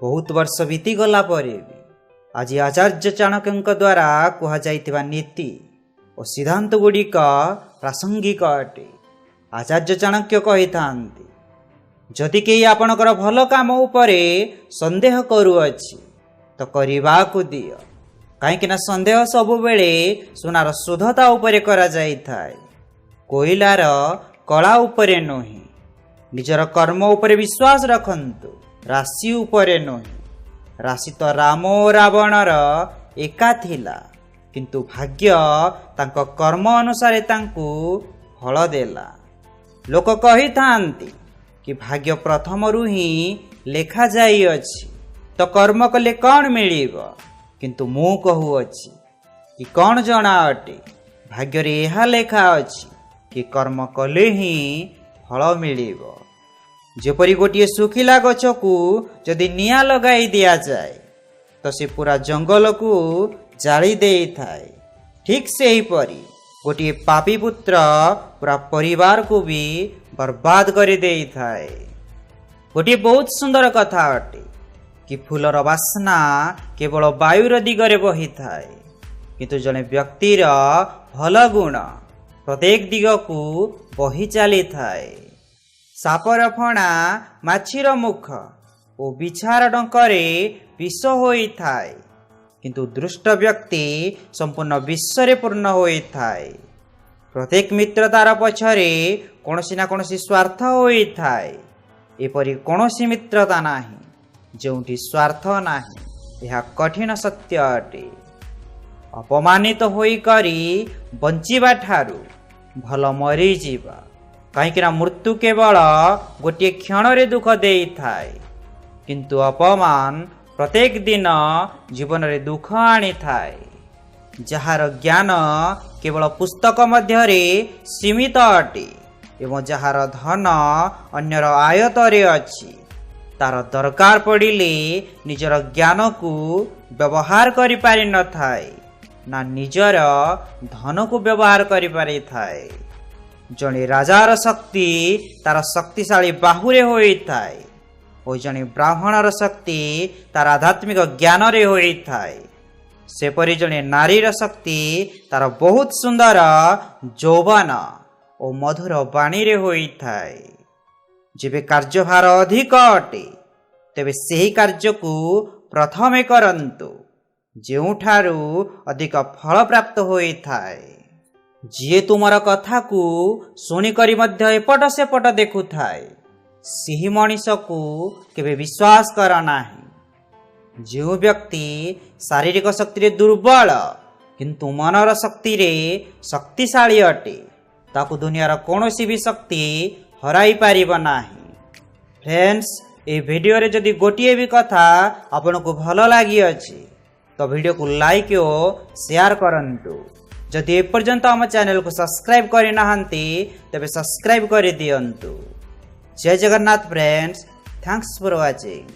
ବହୁତ ବର୍ଷ ବିତିଗଲା ପରେ ବି ଆଜି ଆଚାର୍ଯ୍ୟ ଚାଣକ୍ୟଙ୍କ ଦ୍ୱାରା କୁହାଯାଇଥିବା ନୀତି ଓ ସିଦ୍ଧାନ୍ତ ଗୁଡ଼ିକ ପ୍ରାସଙ୍ଗିକ ଅଟେ। ଆଚାର୍ଯ୍ୟ ଚାଣକ୍ୟ କହିଥାନ୍ତି, ଯଦି କେହି ଆପଣଙ୍କର ଭଲ କାମ ଉପରେ ସନ୍ଦେହ କରୁଅଛି, ତ କରିବାକୁ ଦିଅ, କାହିଁକିନା ସନ୍ଦେହ ସବୁବେଳେ ସୁନାର ଶୁଦ୍ଧତା ଉପରେ କରାଯାଇଥାଏ, କୋଇଲାର କଳା ଉପରେ ନୁହେଁ। ନିଜର କର୍ମ ଉପରେ ବିଶ୍ୱାସ ରଖନ୍ତୁ, ରାଶି ଉପରେ ନୁହେଁ। ରାଶି ତ ରାମ ଓ ରାବଣର ଏକା ଥିଲା, କିନ୍ତୁ ଭାଗ୍ୟ ତାଙ୍କ କର୍ମ ଅନୁସାରେ ତାଙ୍କୁ ଫଳ ଦେଲା। ଲୋକ କହିଥାନ୍ତି କି ଭାଗ୍ୟ ପ୍ରଥମରୁ ହିଁ ଲେଖାଯାଇଅଛି, ତ କର୍ମ କଲେ କ'ଣ ମିଳିବ? କିନ୍ତୁ ମୁଁ କହୁଅଛି କି କ'ଣ ଜଣା ଅଟେ, ଭାଗ୍ୟରେ ଏହା ଲେଖା ଅଛି କି କର୍ମ କଲେ ହିଁ ଫଳ ମିଳିବ। ଯେପରି ଗୋଟିଏ ଶୁଖିଲା ଗଛକୁ ଯଦି ନିଆଁ ଲଗାଇ ଦିଆଯାଏ, ତ ସେ ପୁରା ଜଙ୍ଗଲକୁ ଜାଳି ଦେଇଥାଏ, ଠିକ୍ ସେହିପରି ଗୋଟିଏ ପାପୀ ପୁତ୍ର ପୁରା ପରିବାରକୁ ବି ବର୍ବାଦ କରି ଦେଇଥାଏ। ଗୋଟିଏ ବହୁତ ସୁନ୍ଦର କଥା ଅଟେ କି ଫୁଲର ବାସ୍ନା କେବଳ ବାୟୁର ଦିଗରେ ବହିଥାଏ, କିନ୍ତୁ ଜଣେ ବ୍ୟକ୍ତିର ଭଲ ଗୁଣ ପ୍ରତ୍ୟେକ ଦିଗକୁ ବହି ଚାଲିଥାଏ। ସାପର ଫଣା ମାଛିର ମୁଖ ଓ ବିଛାର ଡଙ୍କରେ ବିଷ ହୋଇଥାଏ, କିନ୍ତୁ ଦୁଷ୍ଟ ବ୍ୟକ୍ତି ସମ୍ପୂର୍ଣ୍ଣ ବିଷରେ ପୂର୍ଣ୍ଣ ହୋଇଥାଏ। ପ୍ରତ୍ୟେକ ମିତ୍ରତାର ପଛରେ କୌଣସି ନା କୌଣସି ସ୍ୱାର୍ଥ ହୋଇଥାଏ। ଏପରି କୌଣସି ମିତ୍ରତା ନାହିଁ ଯେଉଁଠି ସ୍ୱାର୍ଥ ନାହିଁ। ଏହା କଠିନ ସତ୍ୟ ଅଟେ। ଅପମାନିତ ହୋଇକରି ବଞ୍ଚିବା ଠାରୁ ଭଲ ମରିଯିବା, କାହିଁକିନା ମୃତ୍ୟୁ କେବଳ ଗୋଟିଏ କ୍ଷଣରେ ଦୁଃଖ ଦେଇଥାଏ, କିନ୍ତୁ ଅପମାନ ପ୍ରତ୍ୟେକ ଦିନ ଜୀବନରେ ଦୁଃଖ ଆଣିଥାଏ। ଯାହାର ଜ୍ଞାନ କେବଳ ପୁସ୍ତକ ମଧ୍ୟରେ ସୀମିତ ଅଟେ ଏବଂ ଯାହାର ଧନ ଅନ୍ୟର ଆୟତରେ ଅଛି, ତାର ଦରକାର ପଡ଼ିଲେ ନିଜର ଜ୍ଞାନକୁ ବ୍ୟବହାର କରିପାରିନଥାଏ, ନା ନିଜର ଧନକୁ ବ୍ୟବହାର କରିପାରିଥାଏ। ଜଣେ ରାଜାର ଶକ୍ତି ତାର ଶକ୍ତିଶାଳୀ ବାହୁରେ ହୋଇଥାଏ ଓ ଜଣେ ବ୍ରାହ୍ମଣର ଶକ୍ତି ତାର ଆଧ୍ୟାତ୍ମିକ ଜ୍ଞାନରେ ହୋଇଥାଏ। ସେପରି ଜଣେ ନାରୀର ଶକ୍ତି ତାର ବହୁତ ସୁନ୍ଦର ଯୌବନ ଓ ମଧୁର ବାଣୀରେ ହୋଇଥାଏ। ଯେବେ କାର୍ଯ୍ୟଭାର ଅଧିକ ଅଟେ, ତେବେ ସେହି କାର୍ଯ୍ୟକୁ ପ୍ରଥମେ କରନ୍ତୁ ଯେଉଁଠାରୁ ଅଧିକ ଫଳ ପ୍ରାପ୍ତ ହୋଇଥାଏ। ଯିଏ ତୁମର କଥାକୁ ଶୁଣିକରି ମଧ୍ୟ ଏପଟ ସେପଟ ଦେଖୁଥାଏ, ସେହି ମଣିଷକୁ କେବେ ବିଶ୍ୱାସ କର ନାହିଁ। ଯେଉଁ ବ୍ୟକ୍ତି ଶାରୀରିକ ଶକ୍ତିରେ ଦୁର୍ବଳ କିନ୍ତୁ ମନର ଶକ୍ତିରେ ଶକ୍ତିଶାଳୀ ଅଟେ, ତାକୁ ଦୁନିଆର କୌଣସି ବି ଶକ୍ତି ହରାଇ ପାରିବ ନାହିଁ। ଫ୍ରେଣ୍ଡସ୍, ଏହି ଭିଡ଼ିଓରେ ଯଦି ଗୋଟିଏ ବି କଥା ଆପଣଙ୍କୁ ଭଲ ଲାଗିଅଛି, ତ ଭିଡ଼ିଓକୁ ଲାଇକ୍ ଓ ସେୟାର କରନ୍ତୁ। ଯଦି ଏପର୍ଯ୍ୟନ୍ତ ଆମ ଚ୍ୟାନେଲକୁ ସବସ୍କ୍ରାଇବ୍ କରିନାହାନ୍ତି, ତେବେ ସବସ୍କ୍ରାଇବ୍ କରିଦିଅନ୍ତୁ। Jai Jagannath friends, thanks for watching.